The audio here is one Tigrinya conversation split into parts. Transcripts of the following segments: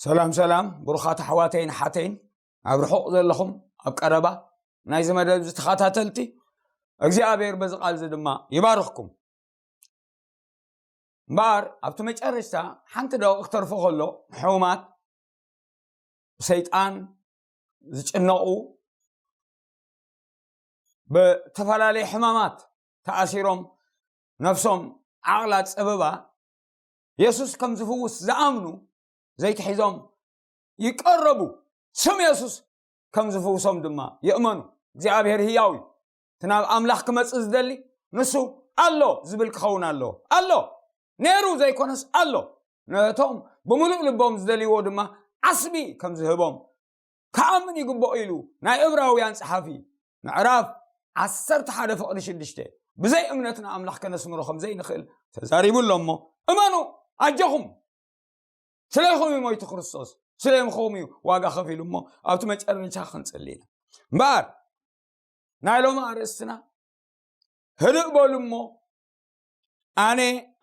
ሰላም ሰላም፣ ብሩኻት ኣሕዋተይን ሓተይን፣ ኣብ ርሑቕ ዘለኹም ኣብ ቀረባ ናይዚ መደብ እዚ ተኸታተልቲ፣ እግዚኣብሔር በዚ ቃል እዚ ድማ ይባርኽኩም። እምበኣር ኣብቲ መጨረሽታ ሓንቲ ደቂቕ ክተርፎ ከሎ፣ ንሕሙማት፣ ብሰይጣን ዝጭነቑ፣ ብተፈላለየ ሕማማት ተኣሲሮም፣ ነፍሶም ዓቕላ ጸበባ፣ የሱስ ከም ዝፍውስ ዝኣምኑ ዘይትሒዞም ይቀረቡ። ስም የሱስ ከም ዝፍውሶም ድማ ይእመኑ። እግዚኣብሔር ህያው እዩ። እቲ ናብ ኣምላኽ ክመጽእ ዝደሊ ንሱ ኣሎ ዝብል ክኸውን ኣለዎ። ኣሎ፣ ነይሩ ዘይኮነስ ኣሎ። ነቶም ብምሉእ ልቦም ዝደልይዎ ድማ ዓስቢ ከም ዝህቦም ክኣምን ይግብኦ ኢሉ ናይ ዕብራውያን ጸሓፊ ምዕራፍ ዓሰርተ ሓደ ፍቕዲ ሽዱሽተ፣ ብዘይ እምነት ንኣምላኽ ከነስምሮ ከም ዘይንኽእል ተዛሪቡ ኣሎ። እሞ እመኑ፣ ኣጆኹም። ስለይኹም እዩ ሞይቱ ክርስቶስ፣ ስለይኹም እዩ ዋጋ ከፊሉ። እሞ ኣብቲ መጨረሻ ክንጽሊ ኢና። እምበኣር ናይ ሎሚ ኣርእስትና፣ "ህድእ በሉ እሞ ኣነ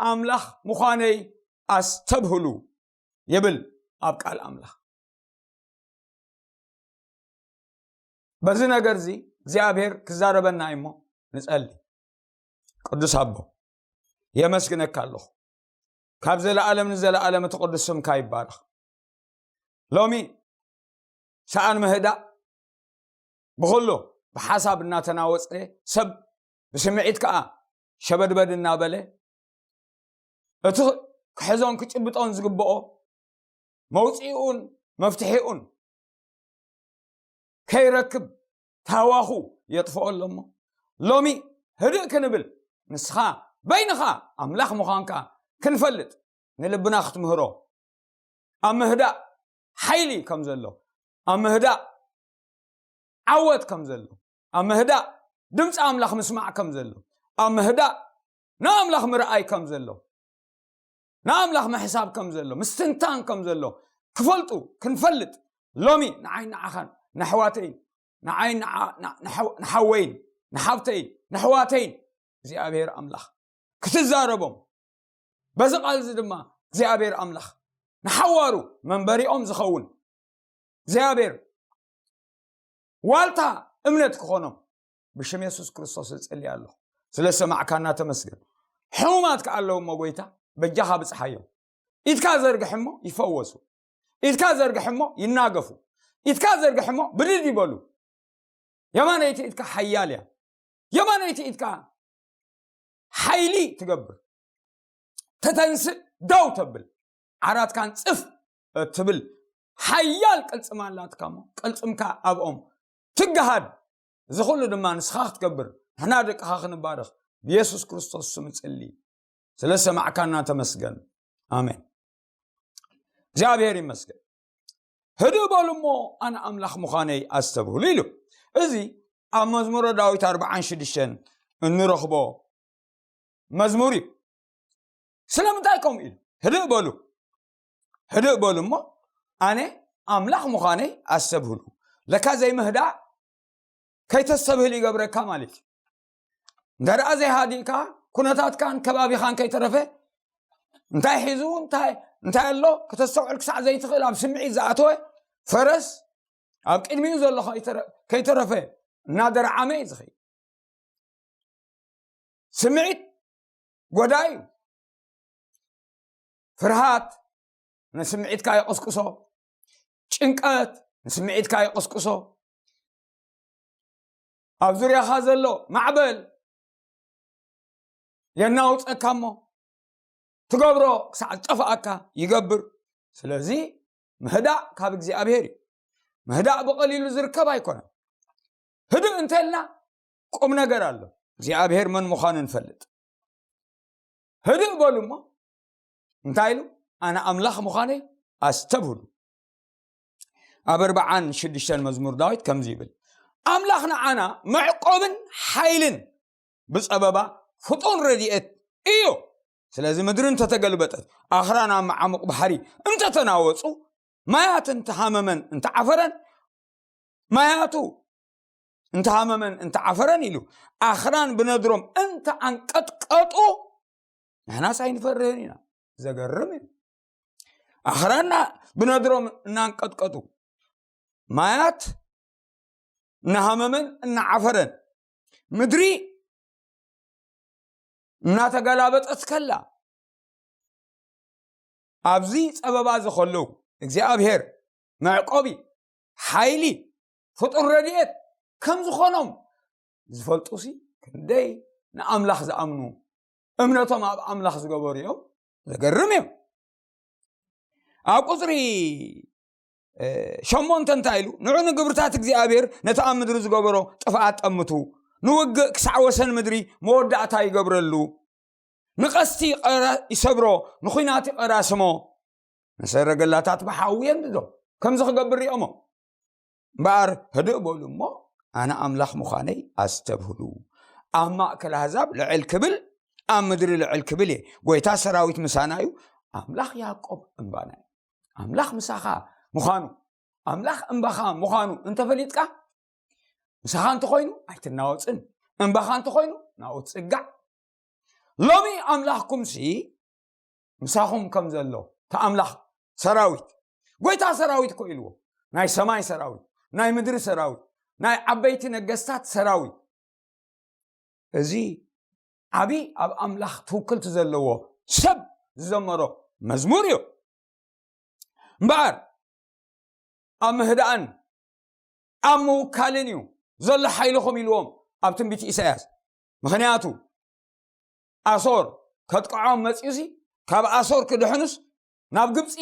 ኣምላኽ ምዃነይ ኣስተብህሉ" ይብል ኣብ ቃል ኣምላኽ። በዚ ነገር እዚ እግዚኣብሔር ክዛረበና እዩ። እሞ ንጸሊ። ቅዱስ ኣቦ፣ የመስግነካ ኣለኹ። ካብ ዘለኣለም ንዘለኣለም እቲ ቅዱስ ስምካ ይባረኽ። ሎሚ ሰኣን ምህዳእ ብኹሉ ብሓሳብ እናተናወጸ፣ ሰብ ብስምዒት ከኣ ሸበድበድ እናበለ፣ እቲ ክሕዞን ክጭብጦን ዝግብኦ መውጽኢኡን መፍትሒኡን ከይረክብ ታዋኹ የጥፍኦ ኣሎ። እሞ ሎሚ ህድእ ክንብል፣ ንስኻ በይንኻ ኣምላኽ ምዃንካ ክንፈልጥ፣ ንልብና ክትምህሮ፣ ኣብ ምህዳእ ሓይሊ ከም ዘሎ፣ ኣብ ምህዳእ ዓወት ከም ዘሎ፣ ኣብ ምህዳእ ድምፂ ኣምላኽ ምስማዕ ከም ዘሎ፣ ኣብ ምህዳእ ንኣምላኽ ምርኣይ ከም ዘሎ፣ ንኣምላኽ ምሕሳብ ከም ዘሎ፣ ምስትንታን ከም ዘሎ ክፈልጡ፣ ክንፈልጥ፣ ሎሚ ንዓይ ንዓኻን፣ ንኣሕዋተይን፣ ንዓይ ንዓ-፣ ንዓ-፣ ንሓወይን፣ ንሓብተይን፣ ንኣሕዋተይን እግዚኣብሔር ኣምላኽ ክትዛረቦም፣ በዚ ቃል እዚ ድማ እግዚኣብሔር ኣምላኽ ንሓዋሩ መንበሪኦም ዝኸውን እግዚኣብሔር ዋልታ እምነት ክኾኖም ብሽም የሱስ ክርስቶስ እጽሊ ኣለኹ። ስለ ሰማዕካና ተመስገን። ሕሙማት ከኣ ኣለዉ እሞ፣ ጎይታ በጃኻ ብጽሓዮም። ኢድካ ዘርግሕ እሞ ይፈወሱ። ኢድካ ዘርግሕ እሞ ይናገፉ። ኢድካ ዘርግሕ እሞ ብድድ ይበሉ። የማነይቲ ኢድካ ሓያል እያ። የማነይቲ ኢድካ ሓይሊ ትገብር። ተተንስእ ደው ተብል፣ ዓራትካን ጽፍ እትብል ሓያል ቅልጽም ኣላትካ እሞ፣ ቅልጽምካ ኣብኦም ትገሃድ። እዚ ኩሉ ድማ ንስኻ ክትገብር፣ ንሕና ደቅኻ ክንባረኽ ብየሱስ ክርስቶስ ስም እጽሊ። ስለ ሰማዕካና ተመስገን። ኣሜን። እግዚኣብሔር ይመስገን። "ህድእ በሉ እሞ ኣነ ኣምላኽ ምዃነይ ኣስተብህሉ" ኢሉ። እዚ ኣብ መዝሙረ ዳዊት ኣርብዓን ሽዱሽተን እንረኽቦ መዝሙር እዩ። ስለምንታይ ከምኡ ኢሉ? "ህድእ በሉ፣ ህድእ በሉ እሞ ኣነ ኣምላኽ ምዃነይ ኣስተብህሉ።" ለካ ዘይምህዳእ ከይተስተብህል ይገብረካ ማለት እዩ። እንተ ደኣ ዘይሃዲእካ፣ ኩነታትካን ከባቢኻን ከይተረፈ፣ እንታይ ሒዙ፣ እንታይ፣ እንታይ ኣሎ ክተስተውዕል ክሳዕ ዘይትኽእል፣ ኣብ ስምዒት ዝኣተወ ፈረስ ኣብ ቅድሚኡ ዘሎ ከይተረ-፣ ከይተረፈ እናደርዓመ እዩ ዝኸይድ። ስምዒት ጎዳኢ እዩ። ፍርሃት ንስምዒትካ ይቕስቅሶ። ጭንቀት ንስምዒትካ ይቕስቅሶ። ኣብ ዙርያኻ ዘሎ ማዕበል የናውጸካ እሞ ትገብሮ ክሳዕ ዝጠፍኣካ ይገብር። ስለዚ ምህዳእ ካብ እግዚኣብሔር እዩ። ምህዳእ ብቐሊሉ ዝርከብ ኣይኮነን። ህድእ እንተልና ቁም ነገር ኣሎ። እግዚኣብሔር መን ምዃኑ ንፈልጥ። ህድእ በሉ እሞ እንታይ ኢሉ? ኣነ ኣምላኽ ምዃነይ ኣስተብህሉ። ኣብ ኣርብዓን ሽዱሽተን መዝሙር ዳዊት ከምዚ ይብል፣ ኣምላኽ ንዓና መዕቆብን ሓይልን ብጸበባ ፍጡን ረድኤት እዩ። ስለዚ ምድሪ እንተተገልበጠት፣ ኣኽራን ኣብ መዓሙቕ ባሕሪ እንተተናወጹ፣ ማያት እንተሃመመን እንተዓፈረን፣ ማያቱ እንተሃመመን እንተዓፈረን ኢሉ፣ ኣኽራን ብነድሮም እንተኣንቀጥቀጡ፣ ንሕናስ ኣይንፈርህን ኢና። ዘገርም እዩ። ኣኽራና ብነድሮም እናንቀጥቀጡ፣ ማያት እናሃመመን እናዓፈረን፣ ምድሪ እናተገላበጠት ከላ፣ ኣብዚ ጸበባ እዚ ከለዉ እግዚኣብሔር መዕቆቢ፣ ሓይሊ፣ ፍጡር ረድኤት ከም ዝኾኖም ዝፈልጡሲ ክንደይ ንኣምላኽ ዝኣምኑ፣ እምነቶም ኣብ ኣምላኽ ዝገበሩ እዮም። ዘገርም እዮም። ኣብ ቁፅሪ ሸሞንተ እንታይ ኢሉ? ንዑ ንግብርታት እግዚኣብሔር ነቲ ኣብ ምድሪ ዝገበሮ ጥፍኣት ጠምቱ፣ ንውግእ ክሳዕ ወሰን ምድሪ መወዳእታ ይገብረሉ። ንቐስቲ ይሰብሮ፣ ንኹናት ይቐራስሞ። ንሰረገላታት ብሓዊ የንድዶ። ከምዚ ክገብር ሪኦሞ። እምበኣር ህድእ በሉ እሞ ኣነ ኣምላኽ ምዃነይ ኣስተብህሉ። ኣብ ማእከል ኣህዛብ ልዕል ክብል፣ ኣብ ምድሪ ልዕል ክብል እየ። ጎይታ ሰራዊት ምሳና እዩ፣ ኣምላኽ ያዕቆብ እምባና እዩ። ኣምላኽ ምሳኻ ምዃኑ፣ ኣምላኽ እምባኻ ምዃኑ እንተፈሊጥካ፣ ምሳኻ እንተኾይኑ ኣይትናወፅን፣ እምባኻ እንተኾይኑ ናብኡ ትፅጋዕ። ሎሚ ኣምላኽኩምሲ ምሳኹም ከም ዘሎ፣ እቲ ኣምላኽ ሰራዊት፣ ጎይታ ሰራዊት እኮ ኢልዎ፣ ናይ ሰማይ ሰራዊት፣ ናይ ምድሪ ሰራዊት፣ ናይ ዓበይቲ ነገስታት ሰራዊት። እዚ ዓቢ ኣብ ኣምላኽ ትውክልቲ ዘለዎ ሰብ ዝዘመሮ መዝሙር እዩ። እምበኣር ኣብ ምህዳእን ኣብ ምውካልን እዩ ዘሎ ሓይልኹም ኢልዎም ኣብ ትንቢት ኢሳያስ። ምኽንያቱ ኣሶር ከጥቅዖም መጺኡሲ፣ ካብ ኣሶር ክድሕኑስ ናብ ግብጺ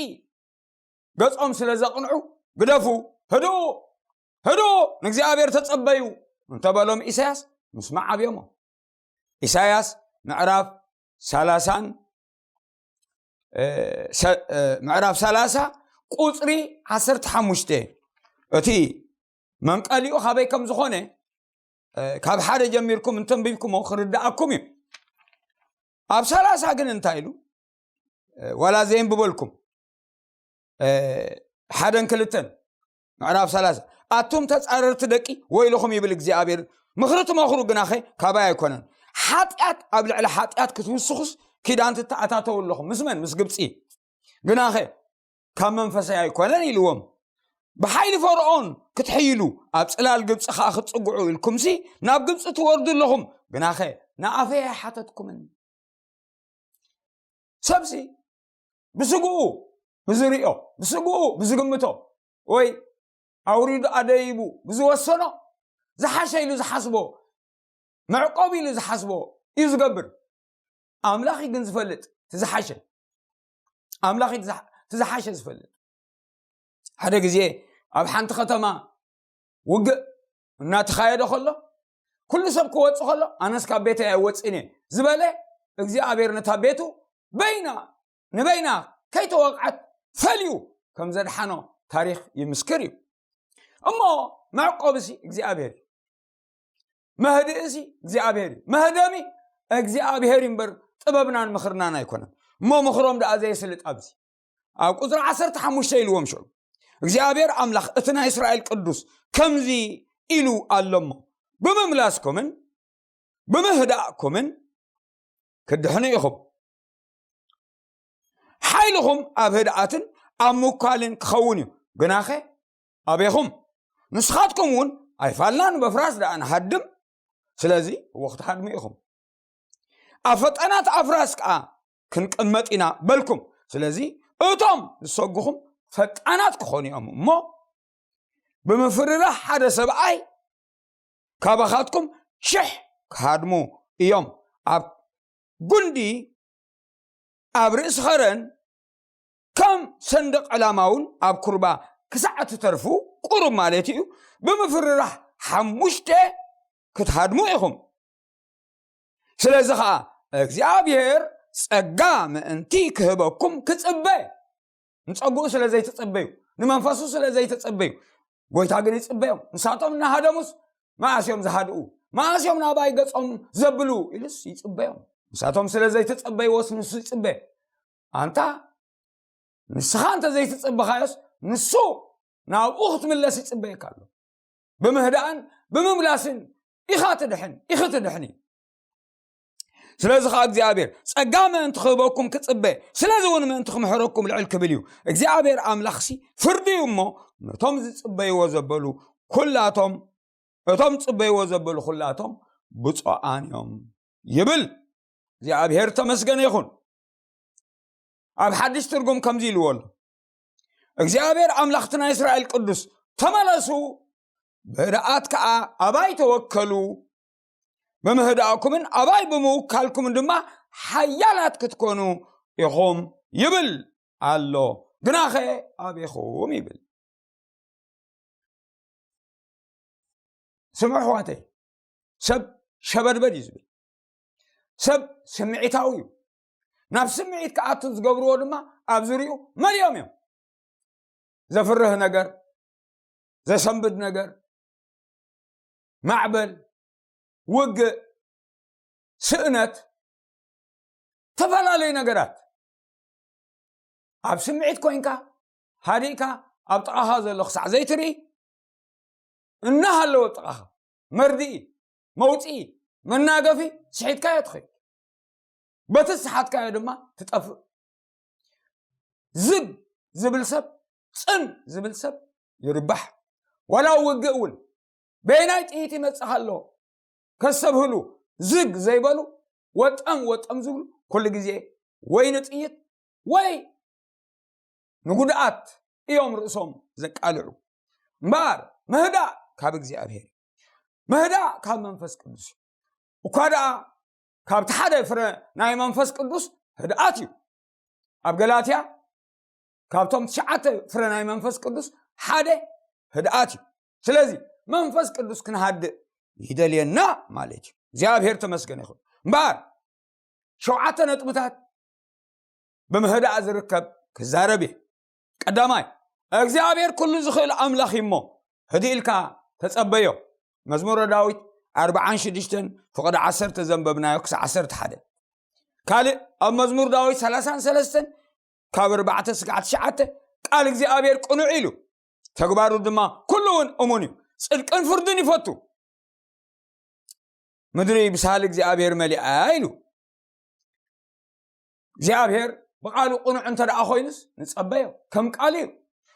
ገጾም ስለ ዘቕንዑ፣ ግደፉ፣ ህድኡ፣ ህድኡ፣ ንእግዚኣብሔር ተጸበዩ እንተበሎም ኢሳያስ ምስማዕ ኣብዮሞ። ኢሳያስ ምዕራፍ ሰላሳን፣ እ፣ ሰ-፣ እ፣ ምዕራፍ ሰላሳ ቁጽሪ ዓሰርተ ሓሙሽተ፣ እቲ መንቀሊኡ ካበይ ከም ዝኾነ፣ እ፣ ካብ ሓደ ጀሚርኩም እንተንቢብኩሞ ክርድኣኩም እዩ። ኣብ ሰላሳ ግን እንታይ ኢሉ? እ፣ ዋላ ዘየንብበልኩም፣ እ፣ ሓደን ክልተን፣ ምዕራፍ ሰላሳ፣ ኣቱም ተጻረርቲ ደቂ ወይልኹም ይብል እግዚኣብሔር። ምኽሪ ትመኽሩ ግናኸ ካባይ ኣይኮነን። ሓጢኣት ኣብ ልዕሊ ሓጢኣት ክትውስኹስ ኪዳን ትተኣታተው ኣለኹም። ምስ መን? ምስ ግብጺ። ግናኸ ካብ መንፈሰይ ኣይኮነን ኢልዎም። ብሓይሊ ፈርዖን ክትሕይሉ፣ ኣብ ጽላል ግብጺ ኸኣ ክትጽግዑ ኢልኩምሲ ናብ ግብጺ ትወርዱ ኣለኹም። ግናኸ ንኣፈይ ኣይሓተትኩምን። ሰብሲ ብስግኡ ብዝሪኦ፣ ብስግኡ ብዝግምቶ፣ ወይ ኣውሪዱ ኣደይቡ ብዝወሰኖ፣ ዝሓሸ ኢሉ ዝሓስቦ፣ መዕቆብ ኢሉ ዝሓስቦ እዩ ዝገብር። ኣምላኽ እዩ ግን ዝፈልጥ እቲ ዝሓሸ። ኣምላኽ እዩ ዝሓ-፣ እቲ ዝሓሸ ዝፈልጥ። ሓደ ግዜ ኣብ ሓንቲ ከተማ ውግእ እናተኻየደ ከሎ፣ ኩሉ ሰብ ክወጽእ ከሎ፣ ኣነስ ካብ ቤተይ ኣይወጽእን እየ ዝበለ፣ እግዚኣብሔር ነታ ቤቱ በይና ንበይና ከይተወቕዐት ፈልዩ ከም ዘድሓኖ ታሪኽ ይምስክር እዩ። እሞ መዕቆብሲ እግዚኣብሔር እዩ። መህድእሲ እግዚኣብሔር እዩ። መህደሚ እግዚኣብሔር እዩ እምበር ጥበብናን ምኽርናን ኣይኮነን። እሞ ምኽሮም ደኣ ዘየስልጥ ኣብዚ ኣብ ቁጽሪ ዓሰርተ ሓሙሽተ ኢልዎም ሽዑ፣ እግዚኣብሔር ኣምላኽ እቲ ናይ እስራኤል ቅዱስ ከምዚ ኢሉ ኣሎ እሞ፣ ብምምላስኩምን ብምህዳእኩምን ክትድሕኑ ኢኹም። ሓይልኹም ኣብ ህድኣትን ኣብ ምኳልን ክኸውን እዩ። ግናኸ ኣቤኹም፣ ንስኻትኩም እውን ኣይፋልናን፣ በፍራስ ደኣ ንሃድም። ስለዚ እወ ክትሃድሙ ኢኹም። ኣብ ፈጣናት ኣፍራስ ከኣ ክንቅመጥ ኢና በልኩም። ስለዚ እቶም ዝሰጉኹም ፈጣናት ክኾኑ እዮም እሞ፣ ብምፍርራህ ሓደ ሰብኣይ ካባኻትኩም ሽሕ ክሃድሙ እዮም። ኣብ ጉንዲ፣ ኣብ ርእሲ ኸረን፣ ከም ሰንደቕ ዕላማ እውን ኣብ ኩርባ ክሳዕ እትተርፉ፣ ቁሩብ ማለት እዩ፣ ብምፍርራህ ሓሙሽተ ክትሃድሙ ኢኹም። ስለዚ ኸዓ እግዚኣብሔር ጸጋ ምእንቲ ክህበኩም ክጽበ፣ ንጸግኡ ስለ ዘይትጽበዩ፣ ንመንፈሱ ስለ ዘይትጽበዩ፣ ጎይታ ግን ይጽበዮም። ንሳቶም እናሃደሙስ መዓስ እዮም ዝሃድኡ? መዓስ እዮም ናባይ ገጾም ዘብሉ? ኢሉስ ይጽበዮም። ንሳቶም ስለ ዘይተጸበይዎስ ንሱ ይጽበ። ኣንታ ንስኻ እንተ ዘይተጸበኻዮስ ንሱ ናብኡ ክትምለስ ይጽበየካ ኣሎ። ብምህዳእን ብምምላስን ኢኻ ትድሕን፣ ኢኺ ትድሕኒ። ስለዚ ኸዓ እግዚኣብሔር ጸጋ ምእንቲ ክህበኩም ክጽበ፣ ስለዚ እውን ምእንቲ ክምሕረኩም ልዕል ክብል እዩ። እግዚኣብሔር ኣምላኽሲ ፍርዲ እዩ እሞ፣ ነቶም ዝጽበይዎ ዘበሉ ኩላቶም፣ እቶም ዝጽበይዎ ዘበሉ ኩላቶም ብፁዓን እዮም ይብል። እግዚኣብሔር ተመስገነ ይኹን። ኣብ ሓድሽ ትርጉም ከምዚ ኢልዎ ኣሎ፣ እግዚኣብሔር ኣምላኽቲ ናይ እስራኤል ቅዱስ፣ ተመለሱ፣ ብህድኣት ከኣ ኣባይ ተወከሉ፣ ብምህዳእኩምን ኣባይ ብምውካልኩምን ድማ ሓያላት ክትኮኑ ኢኹም ይብል ኣሎ። ግናኸ ኣቤኹም ይብል። ስምዑ ኣሕዋተይ፣ ሰብ ሸበድበድ እዩ ዝብል። ሰብ ስምዒታዊ እዩ። ናብ ስምዒት ክኣቱ ዝገብርዎ ድማ ኣብ ዙሪኡ መሊኦም እዮም። ዘፍርህ ነገር፣ ዘሰንብድ ነገር፣ ማዕበል፣ ውግእ፣ ስእነት፣ ዝተፈላለዩ ነገራት። ኣብ ስምዒት ኮይንካ፣ ሃዲእካ፣ ኣብ ጥቓኻ ዘሎ ክሳዕ ዘይትርኢ፣ እናሃለወ ኣብ ጥቓኻ መርድኢ፣ መውፅኢ፣ መናገፊ ስሒትካዮ ትኸይድ። በቲ ዝሰሓትካዮ ድማ ትጠፍእ። ዝግ ዝብል ሰብ፣ ጽን ዝብል ሰብ ይርባሕ። ዋላ ውግእ እውን በየናይ ጥይት ይመጽእ ኣሎ ከሰብህሉ ዝግ ዘይበሉ፣ ወጠም ወጠም ዝብሉ፣ ኩሉ ግዜ ወይ ንጥይት ወይ ንጉድኣት እዮም ርእሶም ዘቃልዑ። እምበኣር ምህዳእ ካብ እግዚኣብሔር እዩ። ምህዳእ ካብ መንፈስ ቅዱስ እዩ። እኳ ደኣ ካብቲ ሓደ ፍረ ናይ መንፈስ ቅዱስ ህድኣት እዩ። ኣብ ገላትያ ካብቶም ትሽዓተ ፍረ ናይ መንፈስ ቅዱስ ሓደ ህድኣት እዩ። ስለዚ መንፈስ ቅዱስ ክንሃድእ ይደልየና ማለት እዩ። እግዚኣብሔር ተመስገን ይኹን። እምበኣር ሸውዓተ ነጥብታት ብምህዳእ ዝርከብ ክዛረብ እየ። ቀዳማይ፣ እግዚኣብሔር ኩሉ ዝኽእል ኣምላኽ እዩ እሞ ህድእ ኢልካ ተጸበዮ። መዝሙረ ዳዊት ኣርብዓን ሽዱሽተን ፍቕዲ ዓሰርተ ዘንበብናዮ ክሳዕ ዓሰርተ ሓደ። ካልእ ኣብ መዝሙር ዳዊት ሰላሳን ሰለስተን ካብ ኣርባዕተ ስጋዕ ትሽዓተ፣ ቃል እግዚኣብሔር ቅኑዕ ኢሉ፣ ተግባሩ ድማ ኩሉ እውን እሙን እዩ። ጽድቅን ፍርድን ይፈቱ። ምድሪ ብሳህሊ እግዚኣብሔር መሊኣ ኢሉ። እግዚኣብሔር ብቓሉ ቅኑዕ እንተ ደኣ ኮይኑስ ንጸበዮ፣ ከም ቃሉ እዩ።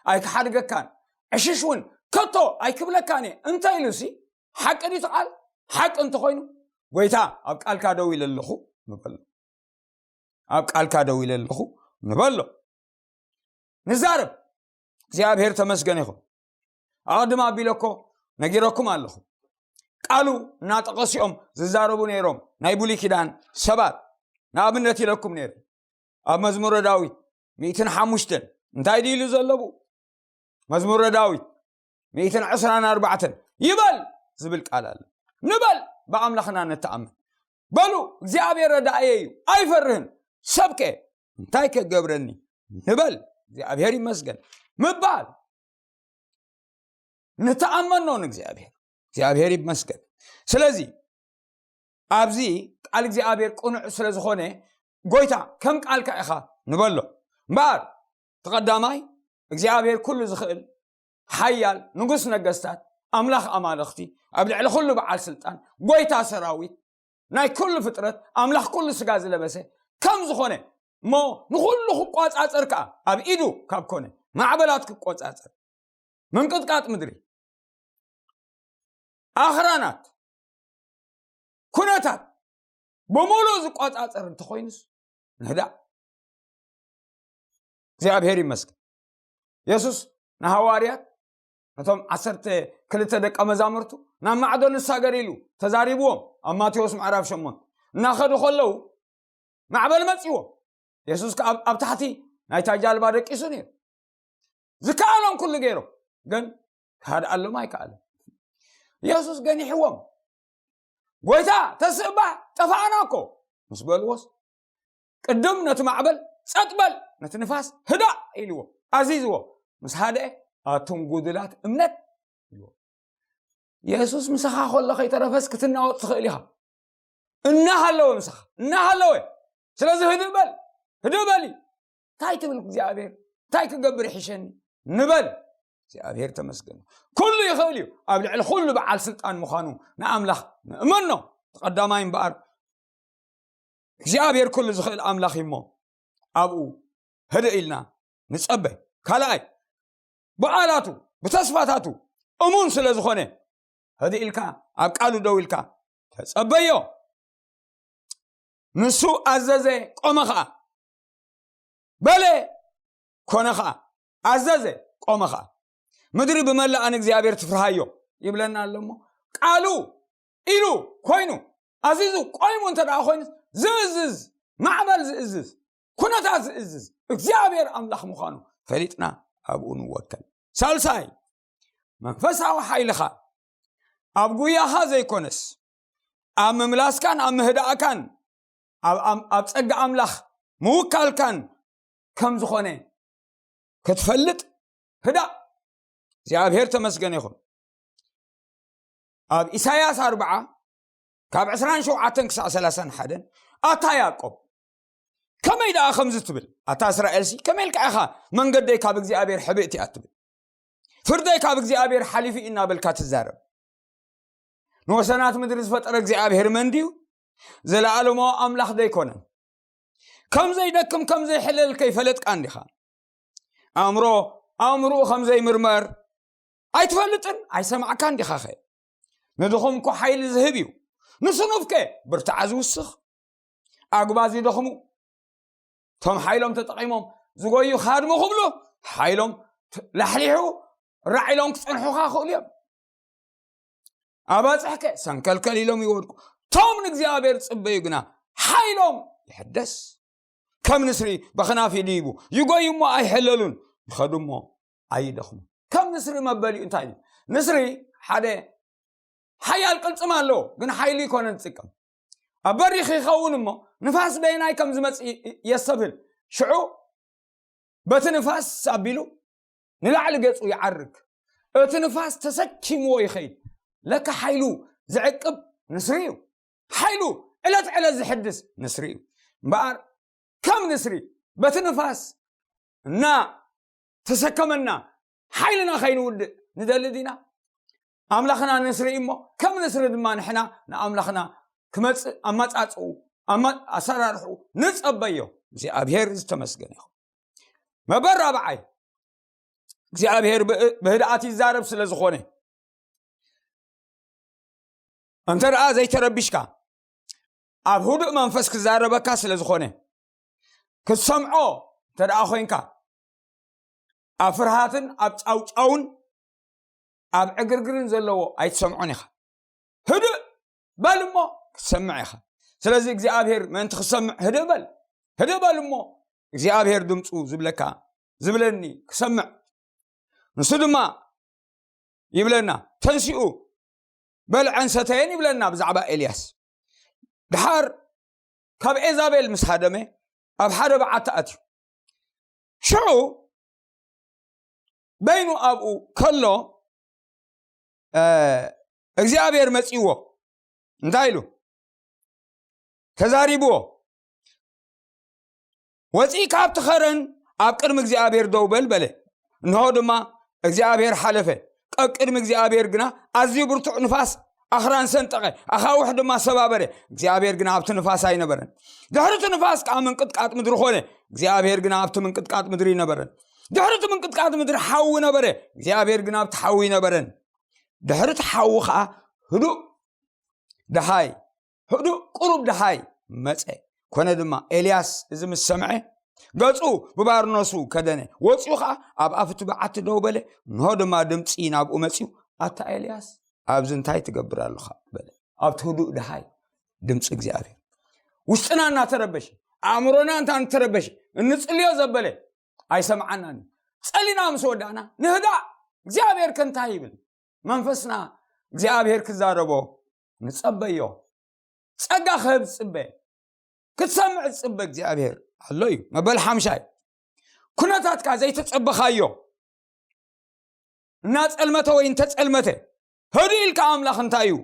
ኣይክሓድገካን፣ ዕሽሽ እውን ከቶ ኣይክብለካን እየ እንተ ኢሉሲ፣ ሓቂ ድዩ እቲ ቃል? ሓቂ እንተኾይኑ፣ ጎይታ ኣብ ቃልካ ደው ኢለ ኣለኹ ንበሎ። ኣብ ቃልካ ደው ኢለ ኣለኹ ንበሎ። ንዛረብ። እግዚኣብሔር ተመስገን ይኹን። ኣቐድም ኣቢለ እኮ ነጊረኩም ኣለኹ። ቃሉ እናጠቐሱ እዮም ዝዛረቡ ነይሮም ናይ ብሉይ ኪዳን ሰባት። ንኣብነት ኢለኩም ነይረ። ኣብ መዝሙረ ዳዊት ሚእትን ሓሙሽተን እንታይ ድዩ ኢሉ ዘለቡ? መዝሙረ ዳዊት ሚእትን ዕስራን ኣርባዕተን ይበል ዝብል ቃል ኣሎ። ንበል ብኣምላኽና ንተኣመን። በሉ እግዚኣብሔር ረዳእየ እዩ፣ ኣይፈርህን። ሰብከ እንታይ ከገብረኒ? ንበል እግዚኣብሔር ይመስገን ምባል። ንተኣመኖ ንእግዚኣብሔር። እግዚኣብሔር ይመስገን። ስለዚ ኣብዚ ቃል እግዚኣብሔር ቅኑዕ ስለ ዝኾነ፣ ጎይታ ከም ቃልካ ኢኻ ንበሎ። እምበኣር እቲ ቀዳማይ እግዚኣብሔር ኩሉ ዝኽእል ሓያል ንጉስ ነገስታት፣ ኣምላኽ ኣማልኽቲ፣ ኣብ ልዕሊ ኩሉ በዓል ስልጣን፣ ጎይታ ሰራዊት፣ ናይ ኩሉ ፍጥረት፣ ኣምላኽ ኩሉ ስጋ ዝለበሰ ከም ዝኾነ እሞ ንኹሉ ክቋጻጸር ከኣ ኣብ ኢዱ ካብ ኮነ፣ ማዕበላት ክቆጻጸር፣ ምንቅጥቃጥ ምድሪ፣ ኣኽራናት፣ ኩነታት ብምሉእ ዝቆጻጸር እንተኾይኑስ ንህዳእ። እግዚኣብሔር ይመስገን። የሱስ ንሃዋርያት፣ ነቶም ዓሰርተ ክልተ ደቀ መዛሙርቱ ናብ ማዕዶ ንሳገር ኢሉ ተዛሪብዎም። ኣብ ማቴዎስ ምዕራፍ ሸሞንተ እናኸዱ ከለዉ ማዕበል መጺዎም። የሱስ ከኣ ኣብ፣ ኣብ ታሕቲ ናይታ ጃልባ ደቂሱ ነይሩ። ዝከኣሎም ኩሉ ገይሮም፣ ግን ክሃድኣሎም ኣይከኣለን። የሱስ ገኒሕዎም፣ "ጎይታ፣ ተስእባ፣ ጠፋእና እኮ" ምስ በልዎስ፣ ቅድም ነቲ ማዕበል "ጸጥ በል፣ ነቲ ንፋስ ህዳእ" ኢልዎ፣ ኣዚዝዎ። ምስ ሃደአ፣ "ኣቱም ጉዱላት እምነት" ኢልዎ። የሱስ ምሳኻ ከሎ ከይተረፈስ ክትናወጥ ትኽእል ኢኻ። እናሃለወ ምሳኻ፣ እናሃለወ። ስለዚ ህድእ በል፣ ህድእ በሊ። እንታይ ትብል እግዚኣብሔር? እንታይ ክገብር ይሕሸኒ? ንበል። እግዚኣብሔር ተመስገን። ኩሉ ይኽእል እዩ። ኣብ ልዕሊ ኩሉ በዓል ስልጣን ምዃኑ ንኣምላኽ ንእመኖ። እቲ ቀዳማይ እምበኣር እግዚኣብሔር ኩሉ ዝኽእል ኣምላኽ እዩ እሞ ኣብኡ ህድእ ኢልና ንጸበ። ካልኣይ፣ ብቓላቱ ብተስፋታቱ እሙን ስለ ዝኾነ ህድእ ኢልካ ኣብ ቃሉ ደው ኢልካ ተጸበዮ። ንሱ ኣዘዘ፣ ቆመ ኸኣ። በለ፣ ኮነ ኸኣ። ኣዘዘ፣ ቆመ ኸኣ። ምድሪ ብመላኣ ንእግዚኣብሔር ትፍርሃዮ ይብለና ኣሎ እሞ፣ ቃሉ ኢሉ ኮይኑ፣ ኣዚዙ ቆይሙ እንተ ደኣ ኮይኑ፣ ዝእዝዝ፣ ማዕበል ዝእዝዝ፣ ኩነታት ዝእዝዝ እግዚኣብሔር ኣምላኽ ምዃኑ ፈሊጥና ኣብኡ ንወከል። ሳልሳይ፣ መንፈሳዊ ሓይልኻ ኣብ ጉያኻ ዘይኮነስ፣ ኣብ ምምላስካን ኣብ ምህዳእካን ኣብ፣ ኣብ፣ ኣብ ጸጋ ኣምላኽ ምውካልካን ከም ዝኾነ ክትፈልጥ ህዳእ። እግዚኣብሔር ተመስገን ይኹን። ኣብ ኢሳያስ ኣርብዓ ካብ ዕስራን ሸውዓተን ክሳዕ ሰላሳን ሓደን፣ ኣታ ያዕቆብ፣ ከመይ ደኣ ከምዚ ትብል? ኣታ እስራኤልሲ፣ ከመይ ኢልካ ኢኻ መንገደይ ካብ እግዚኣብሔር ሕብእቲ እያ ትብል? ፍርደይ ካብ እግዚኣብሔር ሓሊፉ እዩ እናበልካ ትዛረብ? ንወሰናት ምድሪ ዝፈጠረ እግዚኣብሔር መን ድዩ? ዘለኣለማዊ ኣምላኽ ዶ ኣይኮነን? ከም ዘይደክም፣ ከም ዘይሕለል ከይፈለጥካ እንዲኻ? ኣእምሮ፣ ኣእምሮኡ ከም ዘይምርመር ኣይትፈልጥን? ኣይሰማዕካን ዲኻኸ? ንድኹም እኮ ሓይሊ ዝህብ እዩ። ንስኑፍከ ብርታዓ ዝውስኽ? ኣጉባዝ ይደኽሙ። እቶም ሓይሎም ተጠቒሞም ዝጎዩ ካድሙ ክብሉ፣ ሓይሎም ላሕሊሑ ራዒሎም ክጸንሑኻ ክእሉ እዮም። ኣባጽሕከ ሰንከልከል ኢሎም ይወድቁ። እቶም ንእግዚኣብሔር ዝጽበዩ ግና ሓይሎም ይሕደስ። ከም ንስሪ በኽናፍ ይድይቡ፣ ይጎዩ እሞ ኣይሕለሉን፣ ይኸዱ እሞ ኣይደኽሙ። ከም ንስሪ መበሊኡ እንታይ እዩ? ንስሪ ሓደ ሓያል ቅልጽም ኣለዎ፣ ግን ሓይሉ ይኮነን ዝጥቀም። ኣብ በሪኽ ይኸውን እሞ ንፋስ በየናይ ከም ዝመጽእ ይ-፣ ይ-፣ የስተብህል። ሽዑ በቲ ንፋስ ኣቢሉ ንላዕሊ ገጹ ይዓርግ። እቲ ንፋስ ተሰኪምዎ ይኸይድ። ለካ ሓይሉ ዝዕቅብ ንስሪ እዩ። ሓይሉ ዕለት ዕለት ዝሕድስ ንስሪ እዩ። እምበኣር ከም ንስሪ በቲ ንፋስ እና ተሰከመና ሓይልና ከይንውድእ ንደሊ ዲና? ኣምላኽና ንስሪ እሞ ከም ንስሪ ድማ ንሕና ንኣምላኽና ክመጽእ ኣመጻጽኡ፣ ኣመ-፣ ኣሰራርሕኡ ንጸበዮ። እግዚኣብሔር ዝተመስገነ ይኹን። መበል ራብዓይ፣ እግዚኣብሔር ብ-፣ ብህድኣት ይዛረብ ስለ ዝኾነ፣ እንተ ደኣ ዘይተረቢሽካ፣ ኣብ ህዱእ መንፈስ ክዛረበካ ስለ ዝኾነ፣ ክትሰምዖ እንተ ደኣ ኮይንካ፣ ኣብ ፍርሃትን ኣብ ጫውጫውን ኣብ ዕግርግርን ዘለዎ ኣይትሰምዖን ኢኻ። ህዱእ በል እሞ ክትሰምዕ ኢኻ። ስለዚ እግዚኣብሔር ምእንቲ ክትሰምዕ ህድእ በል። ህድእ በል እሞ እግዚኣብሔር ድምፁ ዝብለካ፣ ዝብለኒ ክሰምዕ። ንሱ ድማ ይብለና፣ ተንሲኡ በልዐን ሰተየን ይብለና ብዛዕባ ኤልያስ። ድሓር ካብ ኤዛቤል ምስ ሃደመ ኣብ ሓደ በዓቲ ኣትዩ። ሽዑ በይኑ ኣብኡ ከሎ፣ እ፣ እግዚኣብሔር መጺዎ። እንታይ ኢሉ? ተዛሪብዎ። "ወጺእካ ኣብቲ ኸረን ኣብ ቅድሚ እግዚኣብሔር ደው በል" በለ። እንሆ ድማ እግዚኣብሔር ሓለፈ። ኣብ ቅድሚ እግዚኣብሔር ግና ኣዝዩ ብርቱዕ ንፋስ ኣኽራን ሰንጠቐ፣ ኣኻውሕ ድማ ሰባበረ። እግዚኣብሔር ግና ኣብቲ ንፋስ ኣይነበረን። ድሕሪ እቲ ንፋስ ከኣ ምንቅጥቃጥ ምድሪ ኾነ። እግዚኣብሔር ግና ኣብቲ ምንቅጥቃጥ ምድሪ ኣይነበረን። ድሕሪ እቲ ምንቅጥቃጥ ምድሪ ሓዊ ነበረ። እግዚኣብሔር ግና ኣብቲ ሓዊ ኣይነበረን። ድሕሪ እቲ ሓዊ ኸኣ ህዱእ ደሃይ፣ ህዱእ ቁሩብ ደሃይ መጸ። ኮነ ድማ ኤልያስ እዚ ምስ ሰምዐ፣ ገጹ ብባርኖሱ ከደነ። ወጺኡ ኸኣ ኣብ ኣፍቲ በዓቲ ደው በለ። እንሆ ድማ ድምጺ ናብኡ መጺኡ፣ "ኣታ ኤልያስ፣ ኣብዚ እንታይ ትገብር ኣለኻ?" በለ። ኣብቲ ህዱእ ደሃይ ድምጺ እግዚኣብሔር። ውሽጥና እናተረበሸ፣ ኣእምሮና እንታ እንተረበሸ፣ እንጽልዮ ዘበለ ኣይሰምዓናን እዩ። ጸሊና ምስ ወዳእና ንህዳእ። እግዚኣብሔር ከ እንታይ ይብል? መንፈስና እግዚኣብሔር ክዛረቦ ንጸበዮ። ጸጋ ክህብ ዝጽበ፣ ክትሰምዕ ዝጽበ እግዚኣብሔር ኣሎ እዩ። መበል ሓምሻይ፣ ኩነታትካ ዘይተጸበኻዮ እናጸልመተ ወይ እንተጸልመተ፣ ህዱእ ኢልካ ኣምላኽ እንታይ እዩ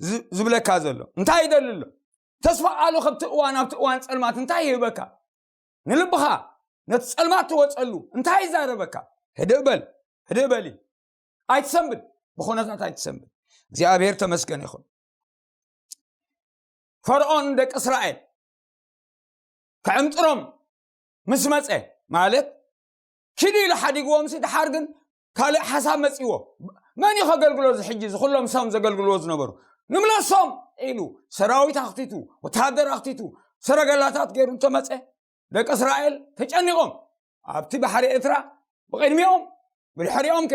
ዝ-፣ ዝብለካ ዘሎ? እንታይ ይደሊ ኣሎ? ተስፋ ቃሉ ካብቲ እዋን ኣብቲ እዋን ጸልማት እንታይ ይህበካ? ንልብኻ ነቲ ጸልማት ትወጸሉ እንታይ ይዛረበካ? ህድእ በል፣ ህድእ በሊ። ኣይትሰንብድ፣ ብኹነታት ኣይትሰንብድ። እግዚኣብሔር ተመስገን ይኹን። ፈርዖን ደቂ እስራኤል ክዕምጥሮም ምስ መፀ፣ ማለት ኪዱ ኢሉ ሓዲግዎም ሲ፣ ድሓር ግን ካልእ ሓሳብ መፂዎ። መን እዩ ከገልግሎ? እዚ ሕጂ እዚ ኩሎም ንሶም ዘገልግልዎ ዝነበሩ፣ ንምለሶም ኢሉ ሰራዊት ኣኽቲቱ፣ ወተሃደር ኣኽቲቱ፣ ሰረገላታት ገይሩ እንተመፀ፣ ደቂ እስራኤል ተጨኒቖም ኣብቲ ባሕሪ ኤርትራ ብቕድሚኦም፣ ብድሕሪኦም ከ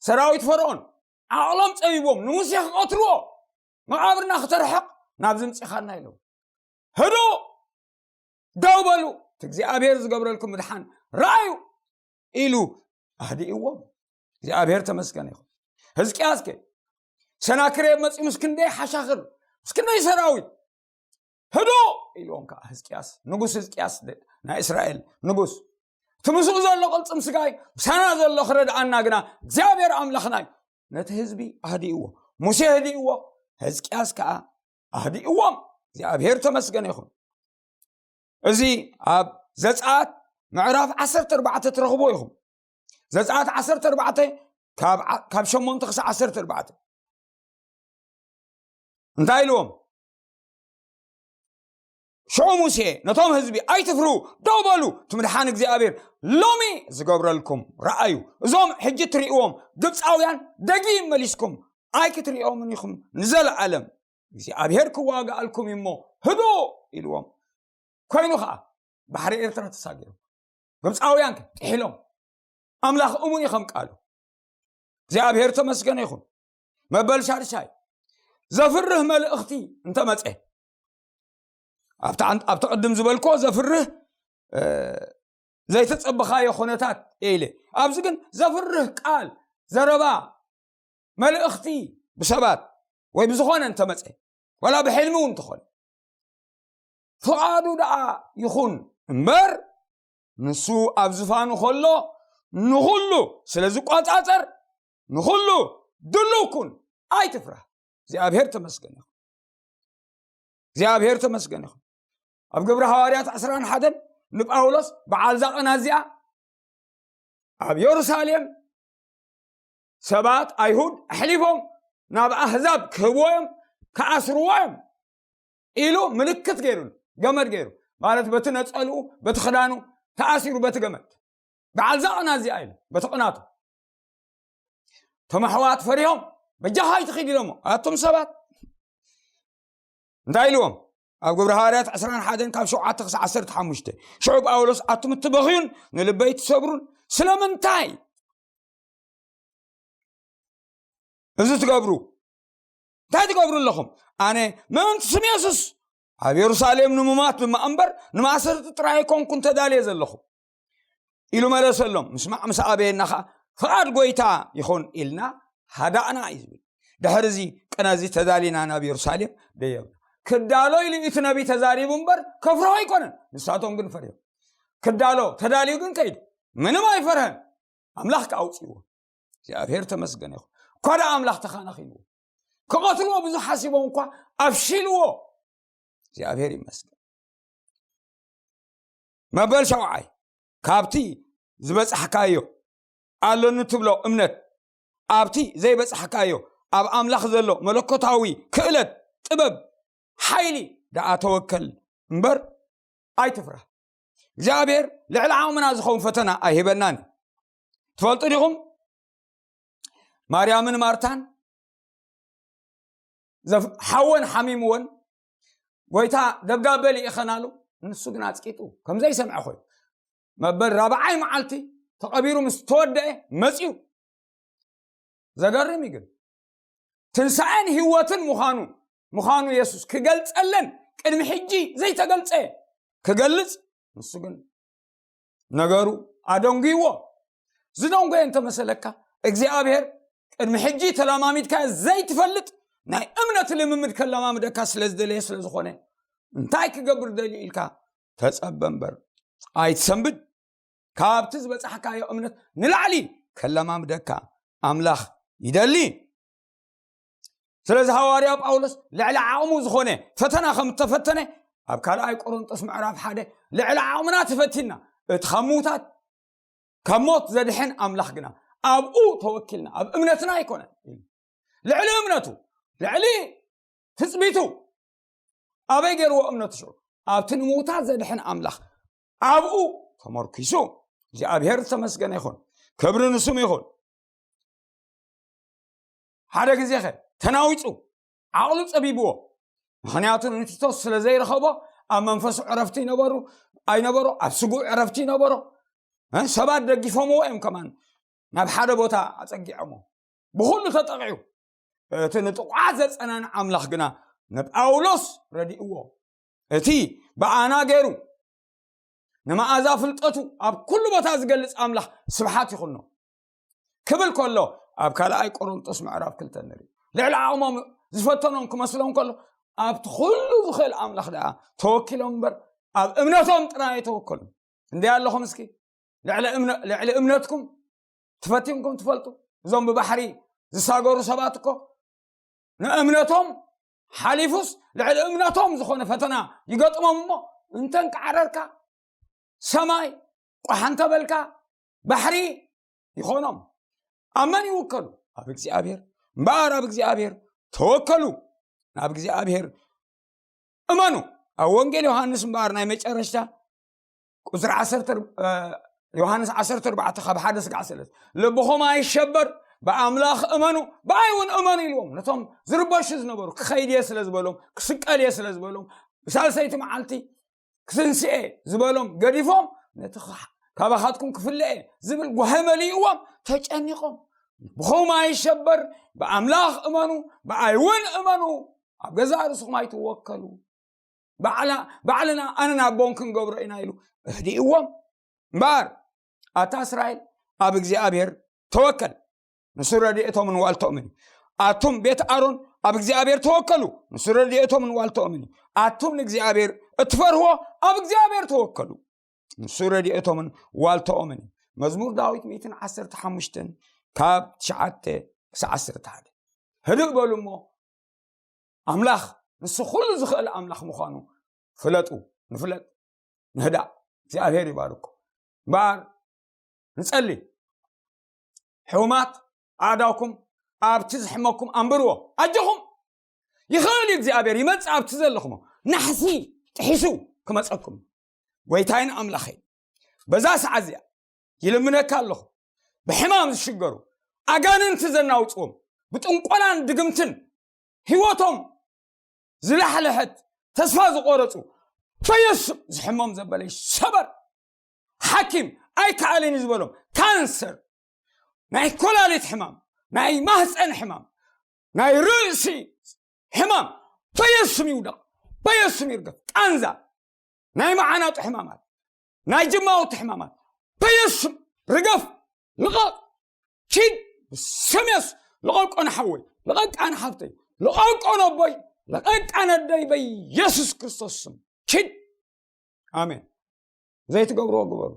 ሰራዊት ፈርዖን ዓቕሎም ፀቢቦም ንሙሴ ክቐትልዎ፣ መቓብርና ክተርሕቕ ናብዚ ምፂኻና ኢሎም። ህዱእ ደው በሉ፣ እቲ እግዚኣብሔር ዝገብረልኩም ምድሓን ረኣዩ ኢሉ ኣህዲእዎም። እግዚኣብሔር ተመስገን ይኹን። ህዝቅያስ ከ ሰናክሬም መፅኡ ምስ ክንደይ ሓሻኽር፣ ምስ ክንደይ ሰራዊት፣ ህዱእ ኢልዎም ከዓ ህዝቅያስ፣ ንጉስ ህዝቅያስ ደ-፣ ናይ እስራኤል ንጉስ፣ እቲ ምስኡ ዘሎ ቅልፅም ስጋይ ምሳና ዘሎ ክረድኣና ግና እግዚኣብሔር ኣምላኽና እዩ። ነቲ ህዝቢ ኣህዲእዎ፣ ሙሴ ኣህዲእዎ፣ ህዝቅያስ ከዓ ኣህዲእዎም። እግዚኣብሔር ተመስገን ይኹን። እዚ ኣብ ዘጸኣት ምዕራፍ ዓሰርተ ኣርባዕተ ትረኽቦ ኢኹም። ዘጸኣት ዓሰርተ ኣርባዕተ ካብ ዓ-፣ ካብ ሸሞንተ ክሳብ ዓሰርተ ኣርባዕተ እንታይ ኢልዎም? ሽዑ ሙሴ ነቶም ህዝቢ፣ "ኣይትፍርሁ፣ ደው በሉ፣ እቲ ምድሓን እግዚኣብሔር ሎሚ ዝገብረልኩም ረኣዩ። እዞም ሕጂ እትርእይዎም ግብፃውያን ደጊም መሊስኩም ኣይክትርእዮምን ኢኹም ንዘለኣለም። እግዚኣብሔር ክዋጋኣልኩም እዩ እሞ ህዱእ" ኢልዎም። ኮይኑ ኸዓ ባሕሪ ኤርትራ ተሳጊሮም፣ ግብፃውያን ከ ጥሒሎም። ኣምላኽ እሙን እዩ ከም ቃሉ። እግዚኣብሔር ተመስገነ ይኹን። መበል ሻድሻይ፣ ዘፍርህ መልእኽቲ እንተመፀ፣ ኣብቲ ዓን-፣ ኣብቲ ቅድም ዝበልክዎ ዘፍርህ፣ እ፣ ዘይተጸበኻዮ ኩነታት እየ ኢለ። ኣብዚ ግን ዘፍርህ ቃል፣ ዘረባ፣ መልእኽቲ ብሰባት ወይ ብዝኾነ እንተመፀ፣ ዋላ ብሕልሚ እውን እንተኾነ፣ ፍቓዱ ደኣ ይኹን እምበር፣ ንሱ ኣብ ዝፋኑ ከሎ ንኹሉ ስለ ዝቆጻጸር፣ ንኹሉ ድሉው ኩን፣ ኣይትፍራህ። እግዚኣብሔር ተመስገን ይኹን። እግዚኣብሔር ተመስገን ይኹን። ኣብ ግብሪ ሃዋርያት ዕስራን ሓደን ንጳውሎስ በዓል እዛ ቀን እዚኣ ኣብ የሩሳሌም ሰባት ኣይሁድ ኣሕሊፎም ናብ ኣህዛብ ክህብዎ እዮም፣ ክኣስርዎ እዮም ኢሉ ምልክት ገይሩሉ፣ ገመድ ገይሩ፣ ማለት በቲ ነጸልኡ፣ በቲ ክዳኑ ተኣሲሩ በቲ ገመድ። በዓል እዛ ቀን እዚኣ ኢሉ በቲ ቅናቱ። እቶም ኣሕዋት ፈሪሆም፣ "በጃኻ ኣይትኺድ" ኢሎሞ። ኣቱም ሰባት እንታይ ኢልዎም? ኣብ ግብሪ ሃዋርያት ዕስራን ሓደን ካብ ሸውዓተ ክሳብ ዓሰርተ ሓሙሽተ። ሽዑ ጳውሎስ፣ "ኣቱም እትበኽዩን ንልበይ ትሰብሩን ስለምንታይ እዚ ትገብሩ? እንታይ ትገብሩ ኣለኹም? ኣነ ምእንቲ ስም የሱስ ኣብ የሩሳሌም ንምማት ድማ እምበር ንማእሰርቲ ጥራይ ኣይኮንኩን ተዳልየ ዘለኹ" ኢሉ መለሰሎም። ምስማዕ ምስ ኣበየና ኸዓ፣ "ፍቓድ ጐይታ ይኹን" ኢልና ሃዳእና እዩ ዝብል። ድሕሪ እዚ ቅነ እዚ ተዳሊና ናብ የሩሳሌም ደየብና። ክዳሎ ኢሉ እቲ ነቢይ ተዛሪቡ እምበር ከፍርሆ ኣይኮነን። ንሳቶም ግን ፈርዮም። ክዳሎ ተዳልዩ ግን ከይዱ። ምንም ኣይፈርሀን። ኣምላኽ ከኣውፅዎ። እግዚኣብሔር ተመስገነ ይኹን። እኳ ደኣ ኣምላኽ ተኻናኺንዎ። ክቐትልዎ ብዙሕ ሓሲቦም እኳ ኣፍሺልዎ። እግዚኣብሔር ይመስገን። መበል ሸውዓይ፣ ካብቲ ዝበጻሕካዮ ኣለኒ ትብሎ እምነት፣ ኣብቲ ዘይበጻሕካዮ ኣብ ኣምላኽ ዘሎ መለኮታዊ ክእለት፣ ጥበብ፣ ሓይሊ ደኣ ተወከል እምበር ኣይትፍራህ። እግዚኣብሔር ልዕሊ ዓቕምና ዝኸውን ፈተና ኣይህበናን። ትፈልጡ ዲኹም? ማርያምን ማርታን ዘፍ-፣ ሓወን ሓሚምወን፣ ጎይታ ደብዳበ ልኢኸናሉ፣ ንሱ ግን ኣጽቂጡ፣ ከም ዘይሰምዐ ኮይኑ። መበል ራብዓይ መዓልቲ ተቐቢሩ ምስ ተወደአ መጺኡ። ዘገርም እዩ ግን። ትንሳኤን ህይወትን ምዃኑ፣ ምዃኑ የሱስ ክገልጸለን ቅድሚ ሕጂ ዘይተገልጸ ክገልጽ፣ ንሱ ግን ነገሩ ኣደንጉይዎ። ዝደንጎየ እንተመሰለካ፣ እግዚኣብሔር ቅድሚ ሕጂ ተለማሚድካ ዘይትፈልጥ ናይ እምነት ልምምድ ከለማምደካ ስለ ዝደለየ ስለ ዝኾነ፣ እንታይ ክገብር ደልዩ ኢልካ ተጸበ እምበር ኣይትሰንብድ። ካብቲ ዝበጻሕካዮ እምነት ንላዕሊ ከለማምደካ ኣምላኽ ይደሊ። ስለዚ ሃዋርያ ጳውሎስ ልዕሊ ዓቕሙ ዝኾነ ፈተና ከም እተፈተነ ኣብ ካልኣይ ቆሮንጦስ ምዕራፍ ሓደ፣ "ልዕሊ ዓቕምና ተፈቲና፣ እቲ ካብ ምዉታት ካብ ሞት ዘድሕን ኣምላኽ ግና ኣብኡ ተወኪልና፣ ኣብ እምነትና ኣይኮነን" ኢሉ። ልዕሊ እምነቱ፣ ልዕሊ ትጽቢቱ ኣበይ ገይርዎ እምነቱ ሽዑ? ኣብቲ ንምውታት ዘድሕን ኣምላኽ ኣብኡ ተመርኪሱ እግዚኣብሔር ዝተመስገነ ይኹን። ክብሪ ንስሙ ይኹን። ሓደ ግዜ ኸ ተናዊጹ፣ ዓቕሉ ጸቢብዎ። ምኽንያቱ ንቲቶስ ስለ ዘይረኸቦ ኣብ መንፈሱ ዕረፍቲ ይነበሩ ኣይነበሮ፣ ኣብ ስጉ ዕረፍቲ ይነበሮ። እ፣ ሰባት ደጊፎምዎ እዮም ከማን ናብ ሓደ ቦታ ኣጸጊዖሞ። ብኹሉ ተጠቒዑ። እቲ ንጥቑዓት ዘጸናን ኣምላኽ ግና ንጳውሎስ ረዲእዎ። እቲ ብኣና ገይሩ ንመኣዛ ፍልጠቱ ኣብ ኩሉ ቦታ ዝገልጽ ኣምላኽ ስብሓት ይኹኖ ክብል ከሎ ኣብ ካልኣይ ቆሮንጦስ ምዕራፍ ክልተ ንርኢ። ልዕሊ ዓቕሞም ዝፈተኖም ክመስሎም ከሎ ኣብቲ ኩሉ ዝኽእል ኣምላኽ ደኣ ተወኪሎም እምበር ኣብ እምነቶም ጥራይ ኣይተወከሉን። እንዲያ ኣለኹም እስኪ ልዕሊ እምነ-፣ ልዕሊ እምነትኩም ትፈቲንኩም ትፈልጡ? እዞም ብባሕሪ ዝሳገሩ ሰባት እኮ ንእምነቶም ሓሊፉስ ልዕሊ እምነቶም ዝኾነ ፈተና ይገጥሞም እሞ እንተንቃዕረርካ ሰማይ ቋሕ እንተበልካ ባሕሪ ይኾኖም። ኣብ መን ይውከሉ? ኣብ እግዚኣብሔር። እምበኣር ኣብ እግዚኣብሔር ተወከሉ። ናብ እግዚኣብሔር እመኑ። ኣብ ወንጌል ዮሃንስ እምበኣር ናይ መጨረሽታ ቁፅሪ ዓሰርተ፣ እ፣ ዮሃንስ ዓሰርተ ኣርባዕተ ካብ ሓደ ስጋዕ ሰለስተ ልብኹም ኣይሸበር፣ ብኣምላኽ እመኑ፣ ብኣይ እውን እመኑ ኢልዎም። ነቶም ዝርበሹ ዝነበሩ ክኸይድ እየ ስለ ዝበሎም፣ ክስቀል እየ ስለ ዝበሎም፣ ብሳልሰይቲ መዓልቲ ክትንስኤ ዝበሎም ገዲፎም፣ ነቲ ኽ-፣ ካባኻትኩም ክፍለ እየ ዝብል ጓሂ መሊእዎም ተጨኒቖም። ብኸም ኣይሸበር፣ ብኣምላኽ እመኑ፣ ብኣይ እውን እመኑ፣ ኣብ ገዛእ ርእስኹም ኣይትወከሉ። ባዕላ-፣ ባዕልና ኣነን ኣቦን ክንገብሮ ኢና ኢሉ እህዲእዎም። እምበኣር ኣታ እስራኤል ኣብ እግዚኣብሔር ተወከል፣ ንሱ ረድኤቶምን ዋልቶምን እዩ። ኣቱም ቤት ኣሮን ኣብ እግዚኣብሔር ተወከሉ፣ ንሱ ረድኤቶምን ዋልቶምን እዩ። ኣቱም ንእግዚኣብሔር እትፈርህዎ ኣብ እግዚኣብሔር ተወከሉ፣ ንሱ ረድኤቶምን ዋልቶኦምን እዩ። መዝሙር ዳዊት ሚእትን ዓሰርተ ሓሙሽተን ካብ ትሽዓተ ክሳብ ዓሰርተ ሓደ። ህድእ በሉ እሞ ኣምላኽ ንሱ ኩሉ ዝኽእል ኣምላኽ ምዃኑ ፍለጡ። ንፍለጥ፣ ንህዳእ። እግዚኣብሔር ይባርኩ። እምበኣር ንጸሊ። ሕሙማት ኣእዳውኩም ኣብቲ ዝሕመኩም ኣንብርዎ። ኣጆኹም። ይኽእል እዩ እግዚኣብሔር ይመጽእ ኣብቲ ዘለኹሞ። ናሕሲ ጥሒሱ ክመጸኩም። ጎይታይን ኣምላኸይ፣ በዛ ሰዓት እዚኣ ይልምነካ ኣለኹ። ብሕማም ዝሽገሩ፣ ኣጋንንቲ ዘናውጽዎም፣ ብጥንቆላን ድግምትን ህይወቶም ዝላሕለሐት፣ ተስፋ ዝቆረጹ፣ በየሱስ ዝሕሞም ዘበለ ይሰበር። ሓኪም ኣይከኣልን እዩ ዝበሎም ካንሰር፣ ናይ ኮላሊት ሕማም፣ ናይ ማህፀን ሕማም፣ ናይ ርእሲ ሕማም በየሱስ ይውደቕ፣ በየሱስ ይርገፍ። ቃንዛ፣ ናይ መዓናጡ ሕማማት፣ ናይ ጅማውቲ ሕማማት በየሱስ ርገፍ፣ ልቐቕ፣ ኪድ ብስም የሱስ። ልቐቆ ንሓወይ፣ ልቐቃ ንሓፍተይ፣ ልቐቆ ነቦይ፣ ልቐቃ ነደይ በየሱስ ክርስቶስ ስም ኪድ። ኣሜን። ዘይትገብርዎ ግበሩ።